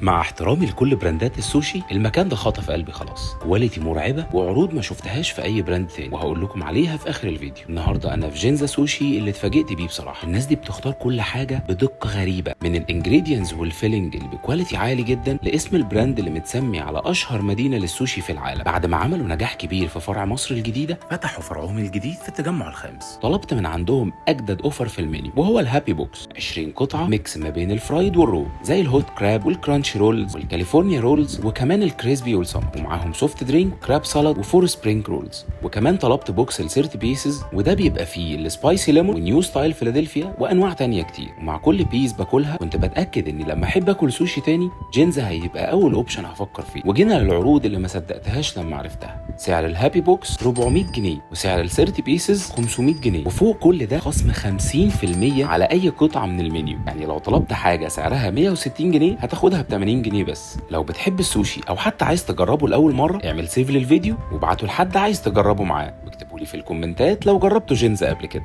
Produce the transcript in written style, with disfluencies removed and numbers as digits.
مع احترامي لكل براندات السوشي، المكان ده خطف قلبي خلاص. quality مرعبة وعروض ما شفتهاش في اي brand تاني، وهقول لكم عليها في اخر الفيديو. النهارده انا في جينزا سوشي اللي اتفاجئت بيه بصراحه. الناس دي بتختار كل حاجة بدقة غريبه، من ال ingredients وال filling اللي ب quality عالي جدا لاسم ال brand اللي متسمي على اشهر مدينة للسوشي في العالم. بعد ما عملوا نجاح كبير في فرع مصر الجديده، فتحوا فرعهم الجديد في التجمع الخامس. طلبت من عندهم اجدد offer في المنيو، وهو ال happy box، 20 قطعه mix ما بين ال fried وال raw، زي ال hot crab وال crunchy rolls وال California rolls وكمان ال crispy والسمر، ومعاهم soft drink، crab salad و four spring rolls. وكمان طلبت box ال 30 pieces، وده بيبقى فيه ال spicy lemon و new style Philadelphia وانواع تانية كتير. ومع كل piece باكلها كنت بتاكد اني لما احب اكل سوشي تاني، جينزا هيبقى اول option هفكر فيه. وجينا للعروض اللي ما صدقتهاش لما عرفتها. سعر ال happy box 400 جنيه، وسعر ال 30 pieces 500 جنيه، وفوق كل ده خصم 50% على اي قطعه من المنيو. يعني لو طلبت حاجة سعرها 160 جنيه هتاخدها ب 80 جنيه بس. لو بتحب السوشي او حتى عايز تجربه لاول مره، اعمل save للفيديو وابعته لحد عايز تجربه معاه، واكتبوا لي في الكومنتات لو جربتوا جينزا قبل كده.